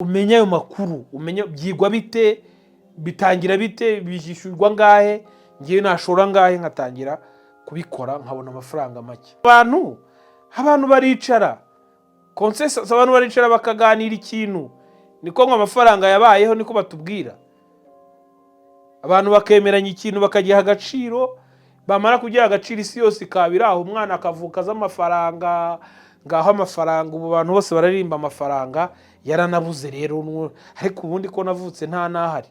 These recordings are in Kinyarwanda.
Umenye ayo makuru, umenye byigwa bite, bitangira bite, bishyurwa ngahe, ngewe nashora ngahe nkatangira kubikora nkabona amafaranga make. Abantu baricara, consensus, abantu baricara bakaganira ikintu, niko ngo amafaranga yabayeho, niko batubwira. Abantu bakemeranya ikintu, bakagiha agaciro, bamara kugiha agaciro isi yose ikaba iri aho, umwana akavuka azi amafaranga, ngaho amafaranga. Ubu abantu bose bararirimba amafaranga yaranabuze rero. Ariko ubundi ko navutse nta n'ahari,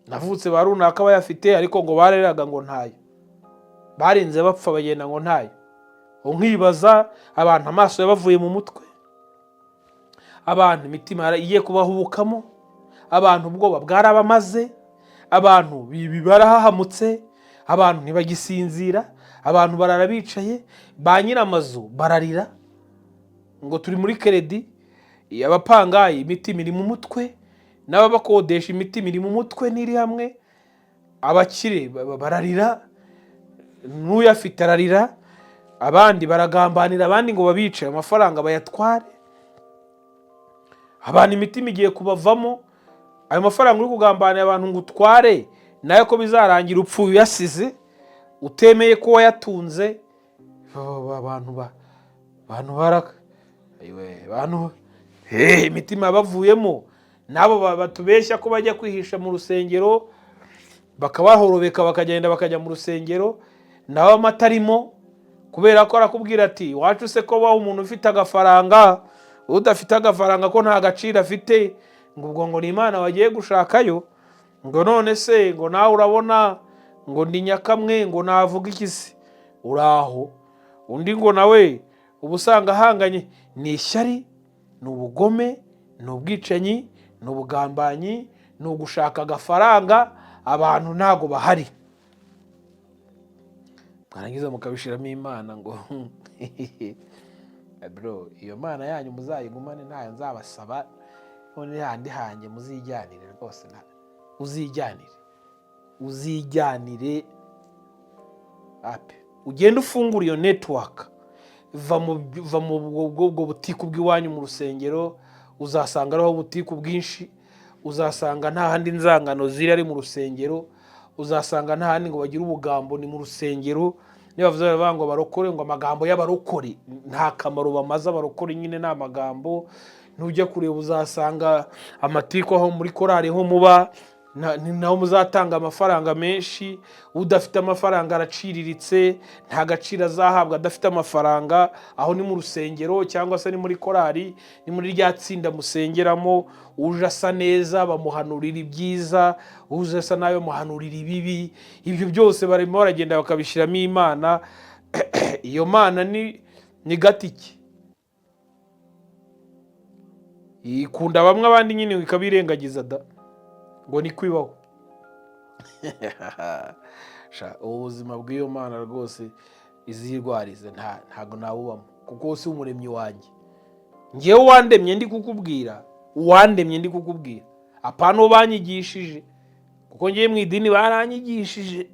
navutse ba runaka bayafite, ariko ngo bareraga ngo ntayo, barinze bapfa bagenda ngo ntayo. Ubu nkibaza, abantu amaso yabavuye mu mutwe, abantu imitima igiye kubahubukamo, abantu ubwoba bwarabamaze, abantu barahahamutse, abantu ntibagisinzira, abantu barara bicaye, ba nyir'amazu bararira ngo turi muri crédit, abapangayi imitima iri mu mutwe, n'ababakodesha imitima iri mu mutwe n'iri hamwe, abakire bararira, n'uyafite ararira, abandi baragambanira abandi ngo babice amafaranga bayatware. Abantu imitima igiye kubavamo. Ayo mafaranga uri kugambanira abantu ngo utware, nayo ko bizarangira upfuye uyasize, utemeye ko wayatunze. Abantu baraka, ayiwe, abantu imitima yabavuyemo. Nabo batubeshya ko bajya kwihisha mu rusengero, bakabahorobeka, bakagenda bakajya mu rusengero, nawe amata arimo, kubera ko arakubwira ati: "Iwacu se ko baha umuntu ufite agafaranga, udafite agafaranga ko nta gaciro afite?" Ngo ubwo ngo ni Imana wagiye gushakayo, ngo none se ngo nawe urabona ngo ndi nyakamwe, ngo navuga iki se? Uraho undi ngo nawe uba usanga ahanganye. Ni ishyari, ni ubugome, ni ubwicanyi, ni ubugambanyi, ni ugushaka agafaranga. Abantu ntago bahari, mwarangiza mukabishiramo Imana ngo bro, iyo Mana yanyu muzayigumane, ntayo nzabasaba. None handi hanjye muzijyanire rwose, uzijyanire, uzijyanire ape, ugende ufungure iyo network. Va mu bwo butiku bw'iwanyu mu rusengero, uzasanga ariho butiku bwinshi, uzasanga nta handi nzangano ziri ari mu rusengero, uzasanga nta handi ngo bagire ubugambo ni mu rusengero. Niba bavuze baravuga ngo abarokore, ngo amagambo y'abarokore nta kamaro bamaze. Abarokore nyine ni amagambo. Nujya kureba uzasanga amatiku aho muri korari ho muba ni naho muzatanga amafaranga menshi. Udafite amafaranga araciriritse, nta gaciro azahabwa adafite amafaranga. Aho ni mu rusengero cyangwa se ni muri korari, ni muri rya tsinda musengeramo. Uje asa neza bamuhanurira ibyiza, uje asa nabi bamuhanurira ibibi. Ibyo byose barimo baragenda bakabishyiramo Imana. Iyo Mana ni gatiki, ikunda bamwe, abandi nyine ikabirengagiza da, ngo ni kwibaho. Sha, ubu buzima bw'iyo Mana rwose izirwarize, ntago nawubamo, kuko si umuremyi wanjye. Ngewe uwandemye ndi kukubwira, uwandemye ndi kukubwira, apana uwo banyigishije, kuko ngewe mu idini baranyigishije.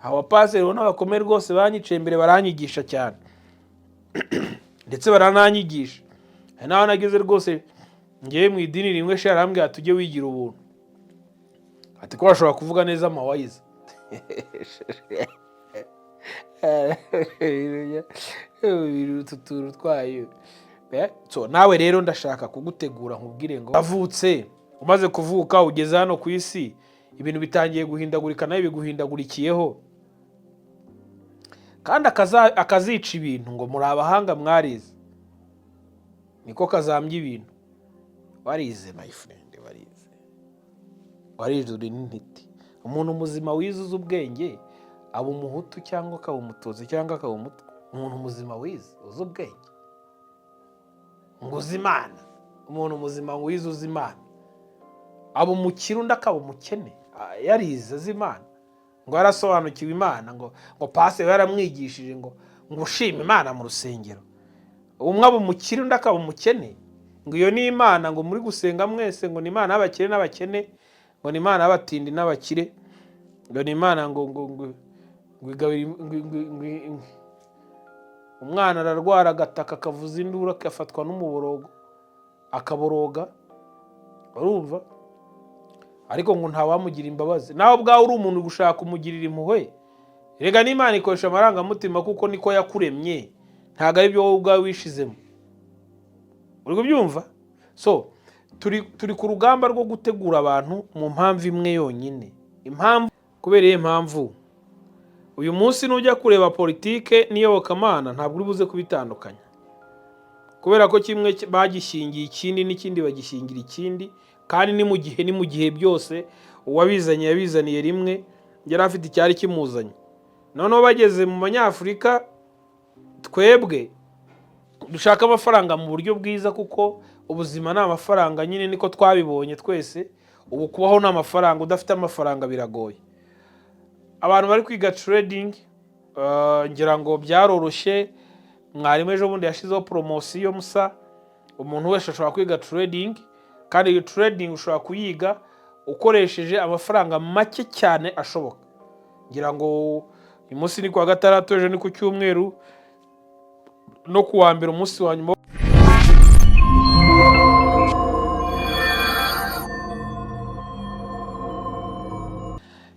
Abapasiteri ubona bakomeye rwose banyiciye imbere, baranyigisha cyane, ndetse barananyigisha. Hari n'aho nageze rwose ngewe mu idini rimwe, sha, arambwira ati: "Ujye wigira ubuntu," ati ko bashobora kuvuga neza amawayiza. Utu tuntu twayo. So nawe rero ndashaka kugutegura, nkubwire ngo wavutse, umaze kuvuka ugeze hano ku isi, ibintu bitangiye guhindagurika, nawe biguhindagurikiyeho. Kandi akazica ibintu ngo muri abahanga mwarize, niko kazambya ibintu. Warize, my friend, warize, warize, uri n'intiti. Umuntu muzima wize uzi ubwenge aba umuhutu cyangwa akaba umututsi cyangwa akaba umutwa. Umuntu muzima wize uzi ubwenge ngo uzi Imana, umuntu muzima wize uzi Imana aba umukire, undi akaba umukene. Yarize azi Imana, ngo yarasobanukiwe Imana, ngo pasiteri yaramwigishije ngo ushime Imana mu rusengero, umwe aba umukire, undi akaba umukene, ngo iyo ni Imana ngo muri gusenga mwese, ngo ni Imana y'abakire n'abakene, ngo ni Imana y'abatindi n'abakire, ngo ni Imana ngo igabira umwana ararwara agataka, akavuza induru, agafatwa n'umuborogo. akaboroga, urumva? Ariko ngo ntawamugira imbabazi. Nawe ubwawe uri umuntu gushaka kumugirira impuhwe. Rega n'Imana ikoresha amarangamutima, kuko niko yakuremye, ntabwo ari byo wowe ubwawe wishizemo. Uri kubyumva? So turi ku rugamba rwo gutegura abantu mu mpamvu imwe yonyine. Impamvu, kubera iyo mpamvu, uyu munsi nujya kureba politike n'iyobokamana, ntabwo uri buze kubitandukanya, kubera ko kimwe bagishyingiye ikindi, n'ikindi bagishyingira ikindi. Kandi ni mu gihe byose uwabizanye yabizaniye rimwe, yari afite icyari kimuzanye. Noneho bageze mu Banyafurika, twebwe dushaka amafaranga mu buryo bwiza, kuko ubuzima ni amafaranga nyine, niko twabibonye twese. Ubu kubaho ni amafaranga, udafite amafaranga biragoye. Abantu bari kwiga trading, ngira ngo byaroroshye. Mwarimu ejo bundi yashyizeho poromosiyo musa, umuntu wese ashobora kwiga trading. Kandi iyo trading ushobora kuyiga ukoresheje amafaranga make cyane ashoboka. Ngira ngo uyu munsi ni kuwa gatandatu, ejo ni ku cyumweru, no ku wa mbere, umunsi wa nyuma.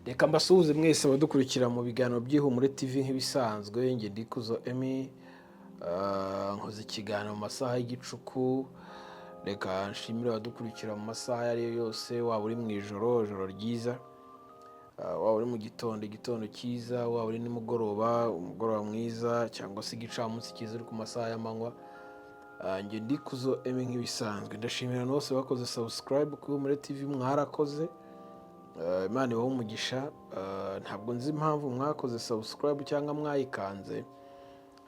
Reka mbasuhuze mwese abadukurikira mu biganiro by'Ihumure TV. Nk'ibisanzwe, njye Ndikuzo Emmy, nkoze ikiganiro mu masaha y'igicuku. Reka nshimire abadukurikira mu masaha ayo ari yo yose, waba uri mu ijoro, ijoro ryiza, waba uri mu gitondo, igitondo cyiza, waba uri nimugoroba, umugoroba mwiza, cyangwa se igicamunsi cyiza uri ku masaha y'amanywa. Njye Ndikuzo Emmy, nk'ibisanzwe ndashimira abantu bose bakoze subscribe kuri Ihumure TV. Mwarakoze. Imana ibahe umugisha. Ntabwo nzi impamvu mwakoze subscribe cyangwa mwayikanze,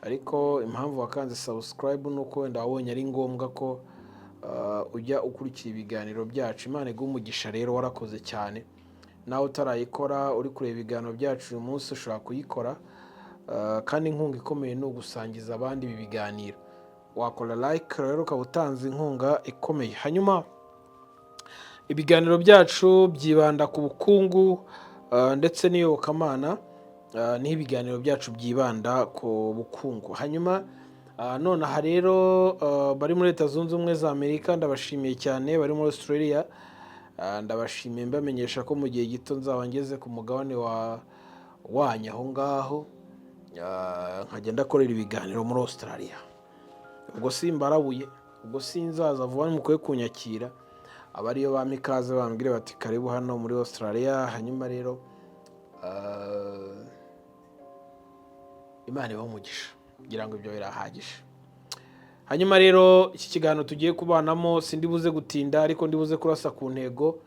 ariko impamvu wakanze subscribe ni uko wenda wabonye ari ngombwa ko ujya ukurikira ibiganiro byacu. Imana iguhe umugisha rero, warakoze cyane. Nawe utarayikora uri kureba ibiganiro byacu uyu munsi, ushobora kuyikora. Kandi inkunga ikomeye ni ugusangiza abandi ibi biganiro. Wakora like rero ukaba utanze inkunga ikomeye. Hanyuma ibiganiro byacu byibanda ku bukungu ndetse n'iyobokamana. Niho ibiganiro byacu byibanda ku bukungu. Hanyuma nonaha rero, bari muri Leta Zunze Ubumwe za Amerika ndabashimiye cyane, bari muri Australia ndabashimiye, mbamenyesha ko mu gihe gito nzaba ngeze ku mugabane wa wanyu aho ngaho, nkajya ndakorera ibiganiro muri Australia. Ubwo simbarabuye, ubwo sinzaza vuba, mukwiye kunyakira. Aba ariyo bampa ikaze, bambwire bati karibu hano muri Australia. Hanyuma rero Imana ibahe umugisha, kugira ngo ibyo birahagije. Hanyuma rero iki kiganiro tugiye kubanamo, sindi buze gutinda, ariko ndi buze kurasa ku ntego.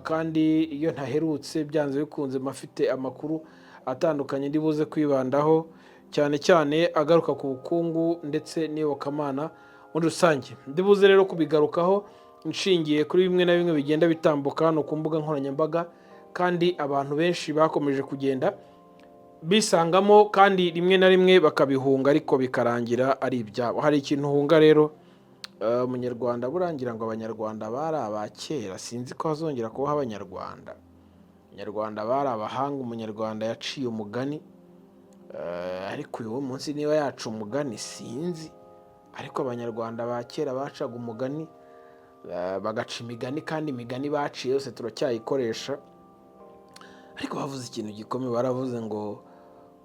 Kandi iyo ntaherutse, byanze bikunze mba mfite amakuru atandukanye ndi buze kwibandaho, cyane cyane agaruka ku bukungu ndetse n'iyobokamana muri rusange. Ndi buze rero kubigarukaho nshingiye kuri bimwe na bimwe bigenda bitambuka hano ku mbuga nkoranyambaga, kandi abantu benshi bakomeje kugenda bisangamo, kandi rimwe na rimwe bakabihunga, ariko bikarangira ari ibyabo. Hari ikintu uhunga rero, umunyarwanda burangira ngo Abanyarwanda bari aba kera, sinzi ko hazongera kubaho Abanyarwanda. Abanyarwanda bari abahanga. Umunyarwanda yaciye umugani, ariko uyu munsi niba yaca umugani sinzi. Ariko Abanyarwanda ba kera bacaga umugani, bagaca imigani, kandi imigani baciye yose turacyayikoresha. Ariko bavuze ikintu gikomeye, baravuze ngo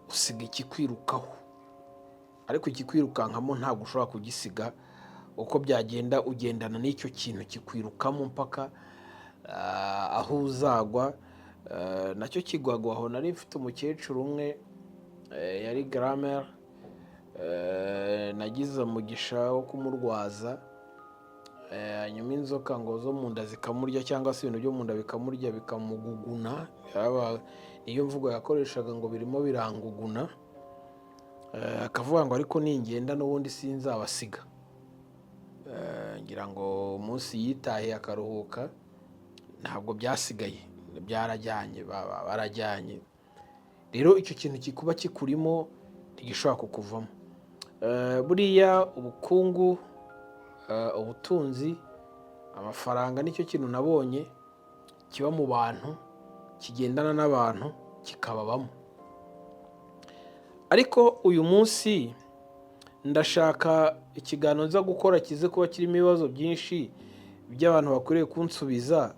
usiga ikikwirukaho, ariko ikikwirukankamo ntabwo ushobora kugisiga. Uko byagenda, ugendana n'icyo kintu kikwirukamo mpaka aho uzagwa. Nacyo kigwagwa aho. Nari mfite umukecuru umwe, yari grand-mère, nagize umugisha wo kumurwaza. Hanyuma inzoka ngo zo mu nda zikamurya, cyangwa se ibintu byo mu nda bikamurya, bikamuguguna. Niyo mvugo yakoreshaga, ngo birimo biranguguna. Akavuga ngo ariko ningenda n'ubundi sinzabasiga. Ngira ngo umunsi yitahiye akaruhuka, ntabwo byasigaye, byarajyanye, barajyanye. Rero icyo kintu kikuba kikurimo ntigishobora kukuvamo. Buriya ubukungu, ubutunzi, amafaranga nicyo kintu nabonye kiba mu bantu, kigendana n'abantu, kikababamo. Ariko uyu munsi Ndashaka ikiganiro nza gukora kize kuba kirimo ibibazo byinshi by'abantu bakwiriye kunsubiza,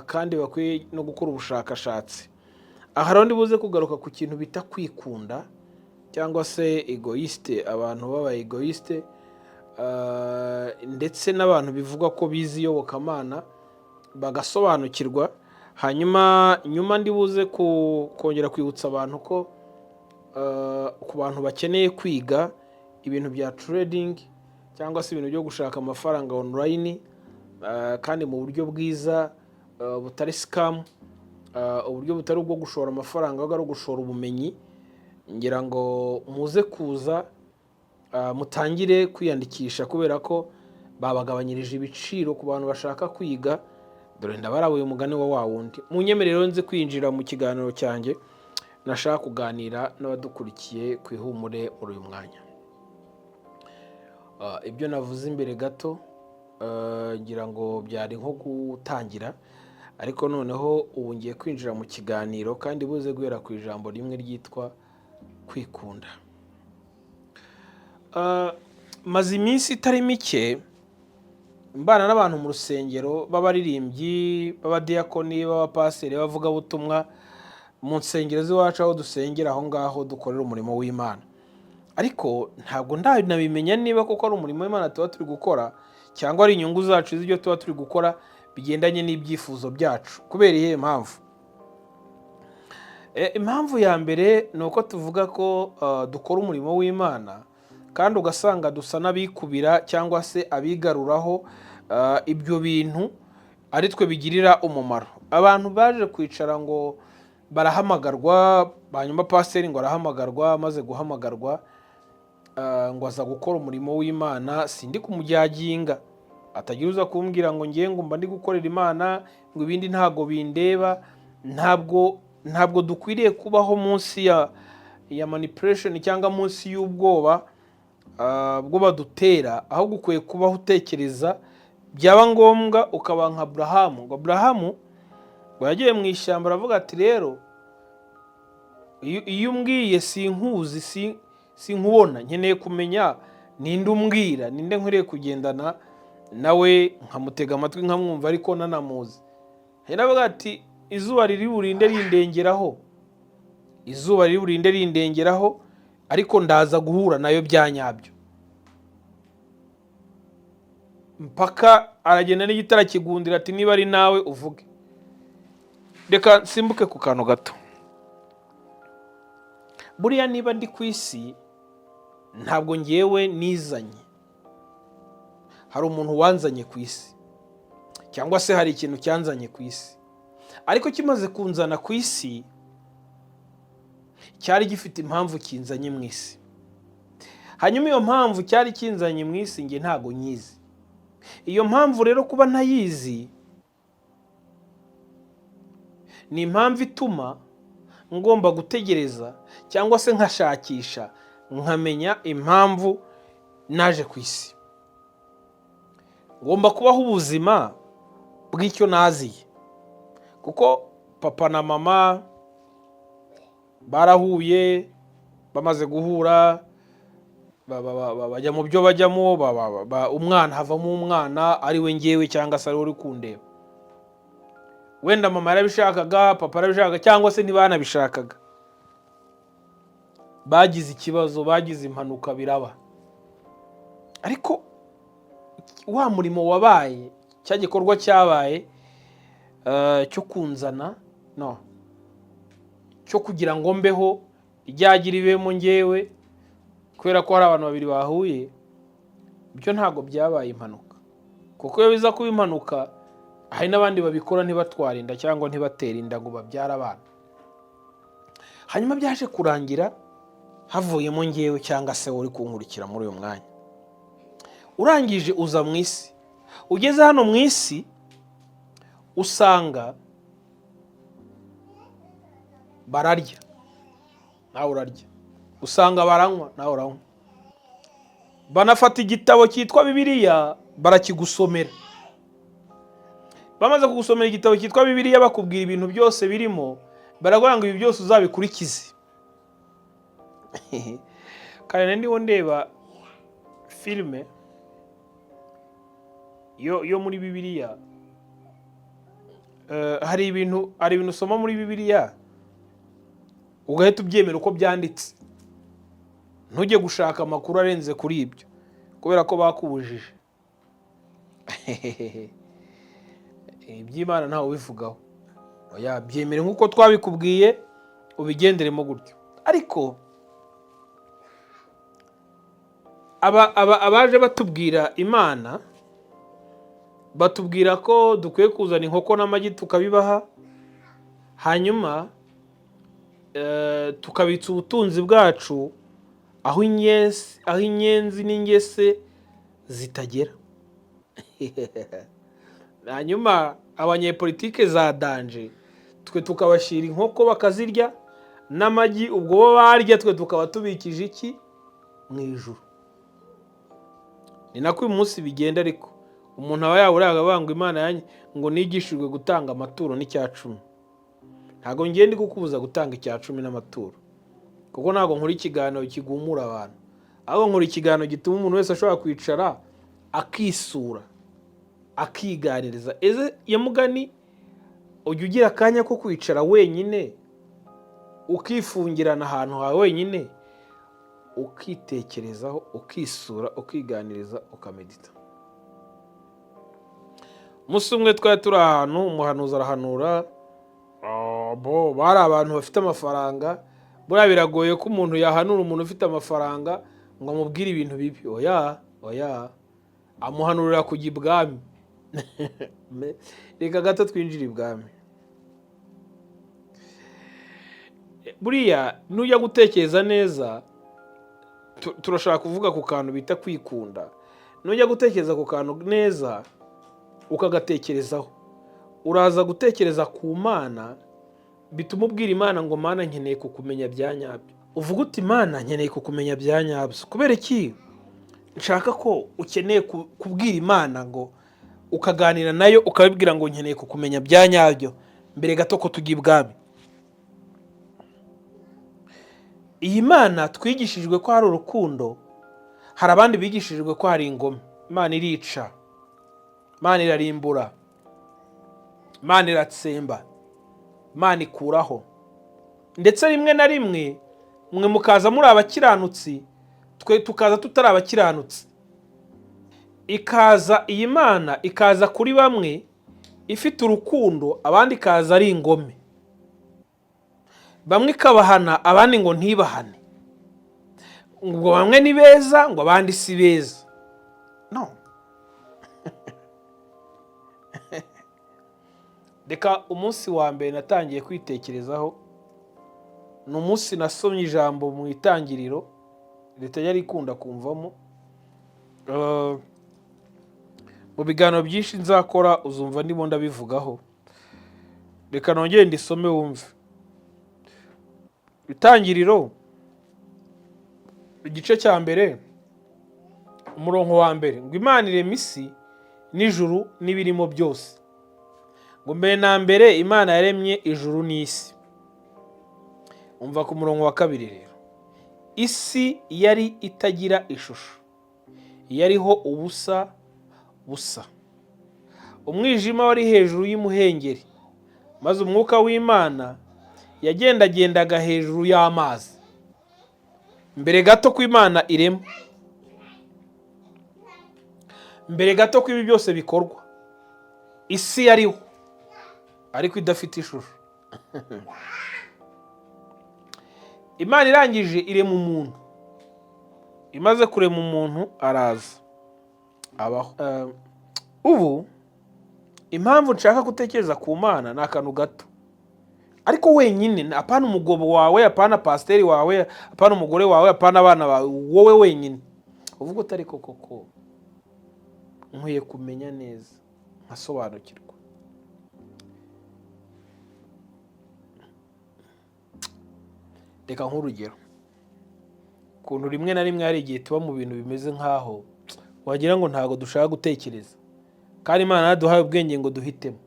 kandi bakwiye no gukora ubushakashatsi. Aha rero ndibuze kugaruka ku kintu bita kwikunda cyangwa se égoïste, abantu b'aba égoïste, ndetse n'abantu bivugwa ko bize iyobokamana bagasobanukirwa. Hanyuma nyuma ndibuze kongera kwibutsa abantu ko ku bantu bakeneye kwiga ibintu bya trading cyangwa se ibintu byo gushaka amafaranga online, kandi mu buryo bwiza, butari scam, uburyo butari ubwo gushora amafaranga ahubwo ari ugushora ubumenyi, ngira ngo muze kuza mutangire kwiyandikisha kubera ko babagabanyirije ibiciro ku bantu bashaka kwiga. Dore ndabarabuye umugani wa wundi. Munyemerere rero nze kwinjira mu kiganiro cyanjye nashaka kuganira n'abadukurikiye ku Ihumure muri uyu mwanya. Ibyo navuze imbere gato, ngira ngo byari nko gutangira, ariko noneho ubu ngiye kwinjira mu kiganiro kandi buze guhera ku ijambo rimwe ryitwa kwikunda. Maze iminsi itari mike mbana n'abantu mu rusengero b'abaririmbyi, b'abadiyakoni, b'abapasiteri, b'abavugabutumwa mu nsengero z'iwacu aho dusengera, aho ngaho dukorera umurimo w'Imana. Ariko ntabwo ndanabimenya niba koko ari umurimo w'Imana tuba turi gukora cyangwa ari inyungu zacu z'ibyo tuba turi gukora bigendanye n'ibyifuzo byacu. Kubera iyihe mpamvu? Impamvu ya mbere ni uko tuvuga ko dukora umurimo w'Imana kandi ugasanga dusa n'abikubira cyangwa se abigaruraho, ibyo bintu ari twe bigirira umumaro. Abantu baje kwicara ngo barahamagarwa, hanyuma pasiteri ngo arahamagarwa, amaze guhamagarwa ngo aza gukora umurimo w'Imana. Sindi kumujyaginga, atagira uza kumbwira ngo ngiye ngo mba ndi gukorera Imana, ngo ibindi ntabwo bindeba. Ntabwo dukwiriye kubaho munsi ya manipulation cyangwa munsi y'ubwoba bwo badutera, ahubwo ukwiye kubaho utekereza, byaba ngombwa ukaba nka Aburahamu. Ngo Aburahamu ngo yagiye mu ishyamba aravuga ati: "Rero iyo umbwiye sinkuzi, sinkubona, nkeneye kumenya ninde umbwira, ninde nkwiriye kugendana nawe nkamutega amatwi nkamwumva ariko nanamuzi." Aravuga ati: "Izuba riri burinde rindengeraho, izuba riri burinde rindengeraho, ariko ndaza guhura nayo bya nyabyo." Mpaka aragenda n'igitara kigundira ati: "Niba ari nawe uvuge." Reka nsimbuke ku kantu gato. Buriya niba ndi ku isi, ntabwo ngewe nizanye, hari umuntu wanzanye ku isi cyangwa se hari ikintu cyanzanye ku isi. Ariko kimaze kunzana ku isi, cyari gifite impamvu kinzanye mu isi. Hanyuma iyo mpamvu cyari kinzanye mu isi, nge ntabwo nyizi. Iyo mpamvu rero kuba ntayizi ni impamvu ituma ngomba gutegereza cyangwa se nkashakisha nkamenya impamvu naje ku isi. Ngomba kubaho ubuzima bw'icyo naziye, kuko papa na mama barahuye, bamaze guhura bajya mu byo bajyamo, umwana havamo, umwana ari we ngewe cyangwa se ari we uri kundeba. Wenda mama yarabishakaga, papa yarabishakaga, cyangwa se ntibanabishakaga, bagize ikibazo, bagize impanuka, biraba. Ariko wa murimo wabaye, cya gikorwa cyabaye cyo kunzana, no cyo kugira ngo mbeho, ryagira ibemo ngewe, kubera ko hari abantu babiri bahuye, ibyo ntabwo byabaye impanuka. Kuko iyo biza kuba impanuka, hari n'abandi babikora ntibatware inda cyangwa ntibatere inda ngo babyare abana. Hanyuma byaje kurangira havuyemo ngewe cyangwa se wowe uri kunkurikira muri uyu mwanya. Urangije uza mu isi, ugeze hano mu isi usanga bararya, nawe urarya, usanga baranywa, nawe uranywa, banafata igitabo cyitwa Bibiliya barakigusomera. Bamaze kugusomera igitabo cyitwa Bibiliya, bakubwira ibintu byose birimo, baravuga ngo ibi byose uzabikurikize. Kare ndiho ndeba Filime yo muri Bibiliya, hari ibintu usoma muri Bibiliya ugahita ubyemera uko byanditse, ntujye gushaka amakuru arenze kuri ibyo kubera ko bakubujije. Iby'Imana ntawe ubivugaho. Oya, byemere nk'uko twabikubwiye, ubigenderemo gutyo. Ariko abaje batubwira Imana, batubwira ko dukwiye kuzana inkoko n'amagi tukabibaha, hanyuma tukabitsa ubutunzi bwacu aho inyenzi n'ingese zitagera. Hanyuma abanyepolitike za danger, twe tukabashyira inkoko bakazirya n'amagi, ubwo bo barya, twe tukaba tubikije iki mu ijuru. Ni nako uyu munsi bigenda. Ariko umuntu aba yaburaga avuga ngo Imana yanjye, ngo nigishijwe gutanga amaturo n'icya cumi. Ntabwo ngiye ndi kukubuza gutanga icya cumi n'amaturo, kuko ntabwo nkora ikiganiro kigumura abantu, ahubwo nkora ikiganiro gituma umuntu wese ashobora kwicara akisura, akiganiriza. Eze ya mugani, ujya ugira akanya ko kwicara wenyine, ukifungirana ahantu hawe wenyine, ukitekerezaho, ukisura, ukiganiriza, ukamedita? Umunsi umwe twari turi ahantu, umuhanuzi arahanura. Bo bari abantu bafite amafaranga. Buriya biragoye ko umuntu yahanura umuntu ufite amafaranga ngo amubwire ibintu bibi. Oya, oya, amuhanurira kujya ibwami. Reka gato twinjire ibwami. Buriya nujya gutekereza neza, turashaka kuvuga ku kantu bita kwikunda. Nujya gutekereza ku kantu neza, ukagatekerezaho, uraza gutekereza ku Mana, bituma ubwira Imana ngo: "Mana, nkeneye kukumenya bya nyabyo." Uvuga uti: "Imana, nkeneye kukumenya bya nyabyo." Kubera iki nshaka ko ukeneye kubwira Imana ngo ukaganira nayo, ukabibwira ngo nkeneye kukumenya bya nyabyo, mbere gato ko tujya ibwami? Iyi Mana twigishijwe ko hari urukundo, hari abandi bigishijwe ko hari ingome. Imana irica, Imana irarimbura, Imana iratsemba, Imana ikuraho. Ndetse rimwe na rimwe mwe mukaza muri abakiranutsi, twe tukaza tutari abakiranutsi. Ikaza iyi Mana ikaza kuri bamwe ifite urukundo, abandi ikaza ari ingome. Bamwe ikabahana, abandi ngo ntibahane, ngo bamwe ni beza, ngo abandi si beza. No reka, umunsi wa mbere natangiye kwitekerezaho ni umunsi nasomye ijambo mu Itangiriro ritajya rikunda kumvamo. Mu biganiro byinshi nzakora uzumva ndimo ndabivugaho. Reka nongere ndisome wumve. Itangiriro, igice cya mbere, umurongo wa mbere, ngo: "Imana irema isi n'ijuru n'ibirimo byose." Ngo mbere na mbere Imana yaremye ijuru n'isi. Umva ku murongo wa kabiri rero: "Isi yari itagira ishusho, yariho ubusa busa, umwijima wari hejuru y'imuhengeri, maze umwuka w'Imana yagendagendaga hejuru y'amazi." Mbere gato ko Imana irema, mbere gato ko ibi byose bikorwa, isi yariho ariko idafite ishusho. Imana irangije irema umuntu. Imaze kurema umuntu, araza abaho. Ubu impamvu nshaka gutekereza ku Mana ni akantu gato, ariko wenyine, apana umugabo wawe, apana pasiteri wawe, apana umugore wawe, apana abana bawe, wowe wenyine uvuga utari koko koko nkwiye kumenya neza nkasobanukirwa. Reka nk'urugero, ukuntu rimwe na rimwe hari igihe tuba mu bintu bimeze nk'aho wagira ngo ntabwo dushaka gutekereza, kandi Imana yaduhaye ubwenge ngo duhitemo.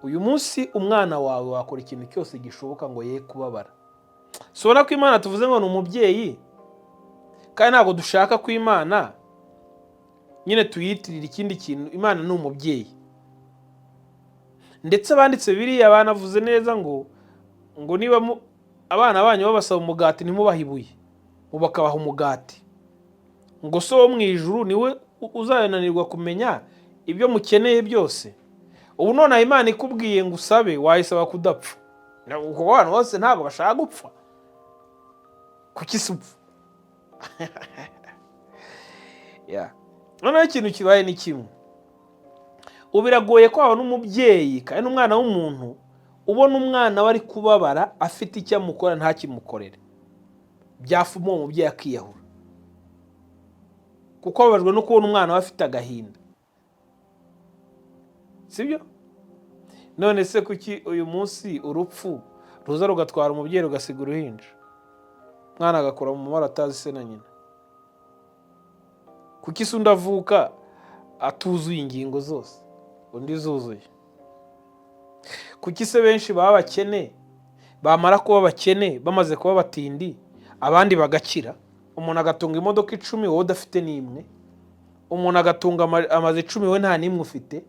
Uyu munsi umwana wawe wakora ikintu cyose gishoboka ngo ye kubabara. Si ubona ko Imana tuvuze ngo ni umubyeyi? Kandi ntabwo dushaka ko Imana nyine tuyitirira ikindi kintu. Imana ni umubyeyi. Ndetse abanditse biriya banavuze neza ngo niba abana banyu babasaba umugati ntimubahe ibuye, ngo bakabaha umugati, ngo So wo mu ijuru niwe uzananirwa kumenya ibyo mukeneye byose? Ubu nonaha Imana ikubwiye ngo usabe, wayisaba kudapfa? Kuko abantu bose ntabwo bashaka gupfa. Kuki se upfa? Yeah. Noneho ikintu kibaye ni kimwe. Ubu biragoye ko wabona umubyeyi, kandi n'umwana w'umuntu, ubona umwana we ari kubabara, afite icyo amukora ntakimukorere, byafuma uwo mubyeyi akiyahura, kuko ababajwe no kubona umwana we afite agahinda, sibyo? None se kuki uyu munsi urupfu ruza rugatwara umubyeyi, rugasiga uruhinja, umwana agakura mu mabara atazi se na nyina? Kuki se undi avuka atuzuye ingingo zose, undi zuzuye? Kuki se benshi baba abakene, bamara kuba abakene bamaze kuba abatindi, abandi bagakira? Umuntu agatunga imodoka 10, wowe udafite n'imwe. Umuntu agatunga amazu 10, we nta n'imwe ufite.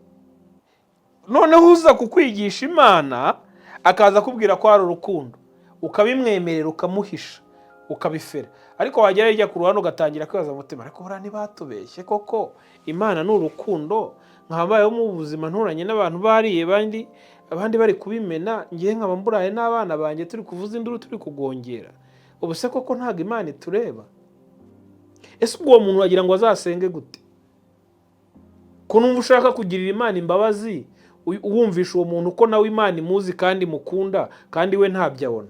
Noneho uza kukwigisha Imana akaza akubwira ko hari urukundo, ukabimwemerera, ukamuhisha, ukabifera, ariko wagera hirya ku ruhande ugatangira kwibaza mu mutima: "Ariko buriya ntibatubeshye koko? Imana ni urukundo, nkaba mbayeho mu buzima nturanye n'abantu bariye, abandi bari kubimena, ngewe nkaba mburaye n'abana banjye, turi kuvuza induru, turi kugongera. Ubu se koko ntabwo Imana itureba?" Ese ubwo uwo muntu wagira ngo azasenge gute, ko numva ushaka kugirira Imana imbabazi, wumvisha uwo muntu ko nawe Imana imuzi kandi imukunda, kandi we ntabyo abona?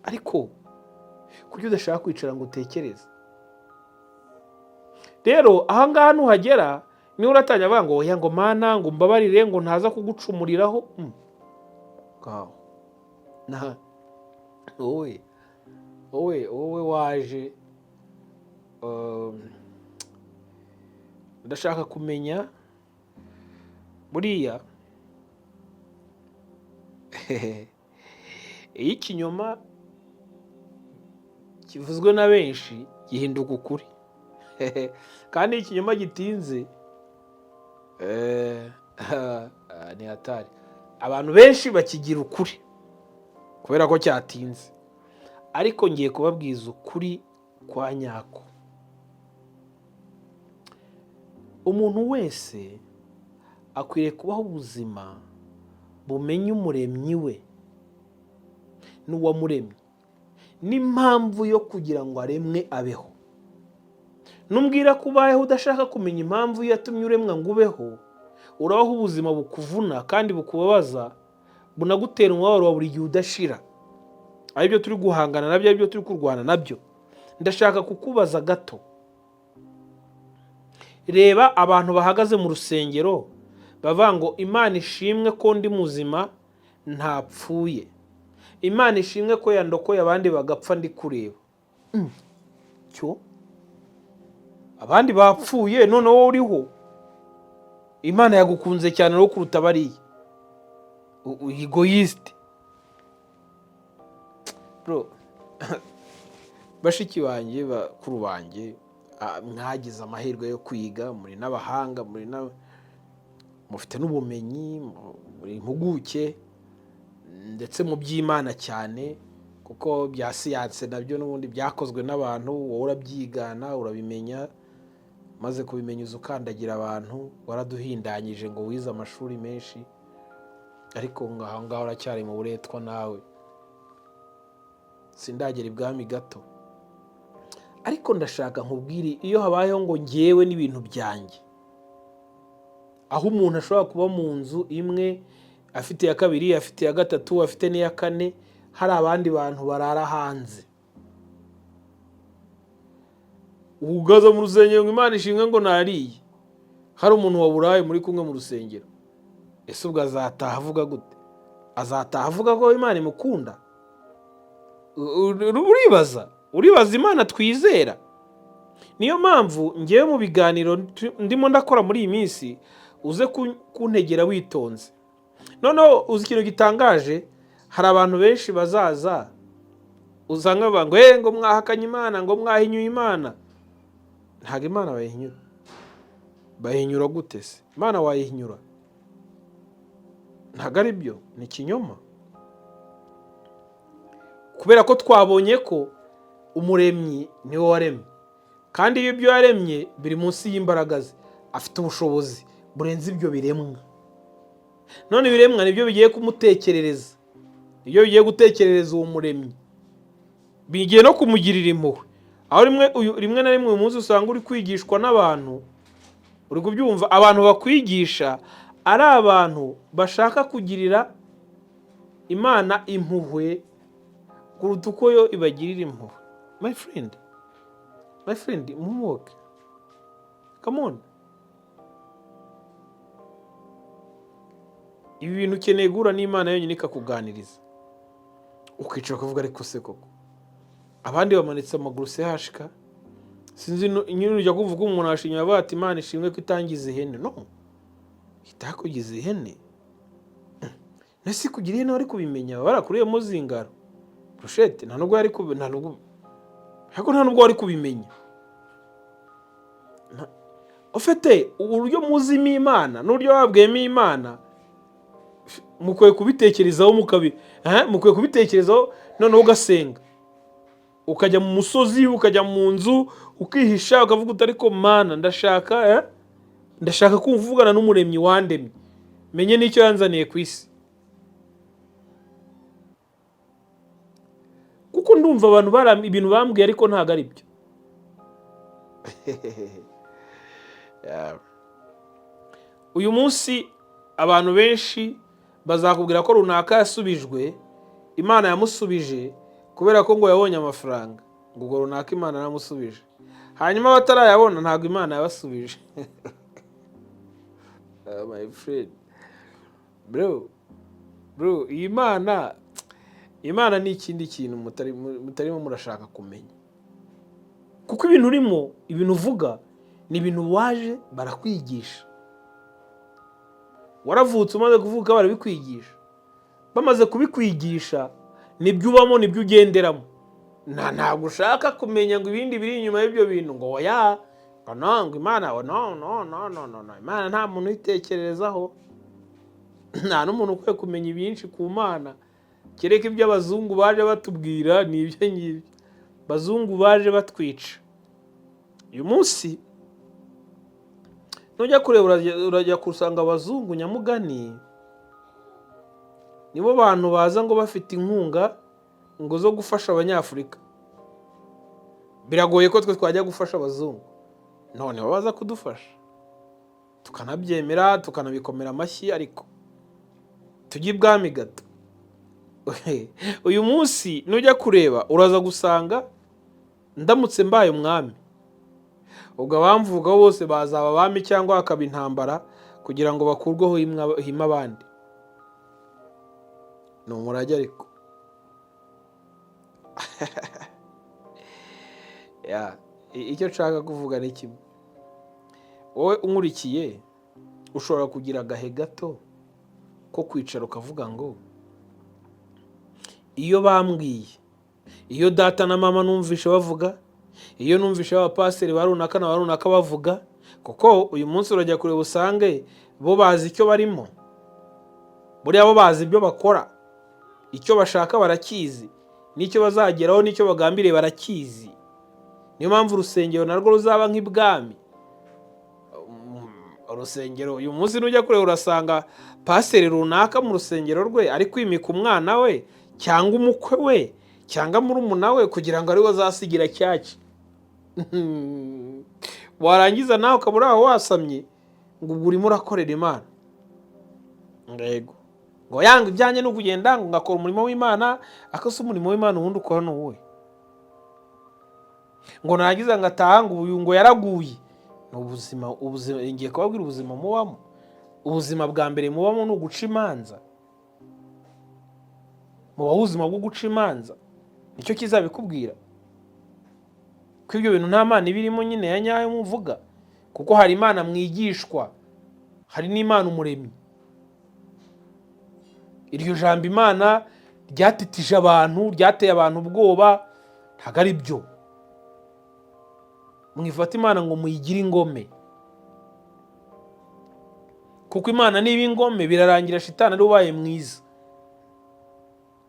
Ariko kuki udashaka kwicara ngo utekereze? Rero ahangaha nuhagera niba uratangira avuga ngo oya, ngo Mana, ngo umbabarire, ngo ntaza kugucumuriraho. Ngaho na wowe waje, ndashaka kumenya buriya iyo ikinyoma kivuzwe na benshi gihinduka ukuri, kandi iyo ikinyoma gitinze, ni hatari, abantu benshi bakigira ukuri kubera ko cyatinze. Ariko ngiye kubabwiza ukuri kwa nyako: umuntu wese akwiriye kubaho ubuzima bumenya Umuremyi we n'uwamuremye n'impamvu yo kugira ngo aremwe abeho. Numbwira ko ubayeho udashaka kumenya impamvu yatumye uremwa ngo ubeho, urabaho ubuzima bukuvuna kandi bukubabaza, bunagutera umubabaro wa buri gihe udashira, aribyo turi guhangana nabyo, aribyo turi kurwana nabyo. Ndashaka kukubaza gato. Reba abantu bahagaze mu rusengero bavuga ngo: "Imana ishimwe ko ndi muzima ntapfuye, Imana ishimwe ko yandokoye abandi bagapfa ndi kureba." Cyo abandi bapfuye, none wowe uriho, Imana yagukunze cyane rero kuruta bariya. Egoyiste bro. Bashiki banjye, bakuru banjye, mwagize amahirwe yo kwiga, muri n'abahanga, muri na mufite n'ubumenyi, muri impuguke ndetse mu by'Imana cyane, kuko bya siyanse nabyo n'ubundi byakozwe n'abantu. Wowe urabyigana, urabimenya, maze kubimenya uza ukandagira abantu. Waraduhindanyije ngo wize amashuri menshi, ariko ngo aho ngaho uracyari mu buretwa nawe. Sindagera ibwami gato, ariko ndashaka nkubwire: iyo habayeho ngo ngewe n'ibintu byanjye, aho umuntu ashobora kuba mu nzu imwe afite iya kabiri, afite iya gatatu, afite n'iya kane, hari abandi bantu barara hanze, ugaza mu rusengero ngo Imana ishimwe ngo nariye, hari umuntu waburaye muri kumwe mu rusengero, ese ubwo azataha avuga gute? Azataha avuga ko Imana imukunda? Uribaza Imana twizera? Niyo mpamvu ngewe mu biganiro ndimo ndakora muri iyi minsi, uze kuntegera witonze. Noneho uzi ikintu gitangaje? Hari abantu benshi bazaza. Usanga bavuga ngo ngo mwahakanye Imana, ngo mwahinyuye Imana. Ntabwo Imana bayihinyura. Bayihinyura gute se? Imana wayihinyura? Ntabwo ari byo, ni ikinyoma, kubera ko twabonye ko Umuremyi niwe waremye, kandi iyo ibyo yaremye biri munsi y'imbaraga ze, afite ubushobozi burenze ibyo biremwa. None ibiremwa nibyo bigiye kumutekerereza, nibyo bigiye gutekerereza uwo Muremyi, bigiye no kumugirira impuhwe. Aho rimwe na rimwe uyu munsi usanga uri kwigishwa n'abantu, uri kubyumva, abantu bakwigisha ari abantu bashaka kugirira Imana impuhwe kuruta uko yo ibagirira impuhwe. My friend, my friend, muhumuke, come on. Ibi bintu ukeneye guhura n'Imana yonyine ikakuganiriza, ukicara ukavuga: "Ariko se koko abandi bamanitse amaguru sehashika?" Sinzi, nyine ujya kuvuga umuntu ashimye, avuga ati: "Imana ishimwe ko itangiza ihene." No itakugize ihene, nese kugira ihene wari kubimenya? Barakuriyemo zingaro brochette, nta nubwo yari kubi, nta nubwo, ariko nta nubwo wari kubimenya. Ufite uburyo muzimo Imana n'uburyo babwiyemo Imana, mukwiye kubitekerezaho, mukwiye kubitekerezaho. Noneho ugasenga, ukajya mu musozi, ukajya mu nzu, ukihisha, ukavuga uti: "Ariko Mana, ndashaka kumva uvugana n'Umuremyi wandemye, menye n'icyo yanzaniye ku isi, kuko ndumva abantu ibintu bambwiye ariko ntabwo ari byo." Uyu munsi abantu benshi bazakubwira ko runaka yasubijwe, Imana yamusubije kubera ko ngo yabonye amafaranga, ngo ubwo runaka Imana yaramusubije, hanyuma abatarayabona ntabwo Imana yabasubije. My friend, bro, bro, iyi Mana ni ikindi kintu mutarimo murashaka kumenya, kuko ibintu urimo, ibintu uvuga ni ibintu waje barakwigisha. Waravutse, umaze kuvuka barabikwigisha, bamaze kubikwigisha nibyo ubamo, nibyo ugenderamo. Ntabwo ushaka kumenya ngo ibindi biri inyuma y'ibyo bintu, ngo oya, ngo no, ngo Imana, no, no, no, no, no, no. Imana nta muntu uyitekerezaho, nta n'umuntu ukwiye kumenya ibyinshi ku Mana, kereka ibyo abazungu baje batubwira. Ni ibyo ngibyo abazungu baje batwica. Uyu munsi nujya kureba, urajya gusanga abazungu nyamugani nibo bantu baza ngo bafite inkunga ngo zo gufasha Abanyafurika. Biragoye ko twe twajya gufasha abazungu, none bo baza kudufasha tukanabyemera, tukanabikomera amashyi. Ariko tujye ibwami gato. Uyu munsi nujya kureba, uraza gusanga ndamutse mbaye umwami, ubwo abamvugaho bose bazaba abami, cyangwa hakaba intambara kugira ngo bakurweho hima abandi. Ni umurage. Ariko icyo nshaka kuvuga ni kimwe: wowe unkurikiye ushobora kugira agahe gato ko kwicara ukavuga ngo: "Iyo bambwiye, iyo data na mama numvishe bavuga, iyo numvishe abapasiteri ba runaka na ba runaka bavuga." Kuko uyu munsi urajya kureba usange bo bazi icyo barimo. Buriya bo bazi ibyo bakora, icyo bashaka barakizi, n'icyo bazageraho n'icyo bagambiriye barakizi. Niyo mpamvu urusengero narwo ruzaba nk'ibwami. Urusengero uyu munsi nujya kureba, urasanga pasiteri runaka mu rusengero rwe ari kwimika umwana we cyangwa umukwe we cyangwa murumuna we, kugira ngo ariwe azasigira cyaki. Warangiza nawe ukaba uri aho wasamye, ngo ubwo urimo urakorera Imana. Yego, ngo yanga ibyanjye ni ukugenda ngo ngakora umurimo w'Imana. Akase umurimo w'Imana ubundi ukora ni uwuhe? Ngo narangiza ngataha, ngo uyu ngo yaraguye. Ni ubuzima, ubuzima ngiye kubabwira, ubuzima mubamo, ubuzima bwa mbere mubamo ni uguca imanza. Mubaho ubuzima bwo guca imanza, nicyo kizabikubwira ko ibyo bintu nta Mana ibirimo nyine ya nyayo muvuga, kuko hari Imana mwigishwa, hari n'Imana Umuremyi. Iryo jambo Imana Ryatitije abantu, ryateye abantu ubwoba. Ntabwo ari byo. Mwifata Imana ngo muyigire ingome, kuko Imana niba ingome, birarangira shitani ari ubaye mwiza,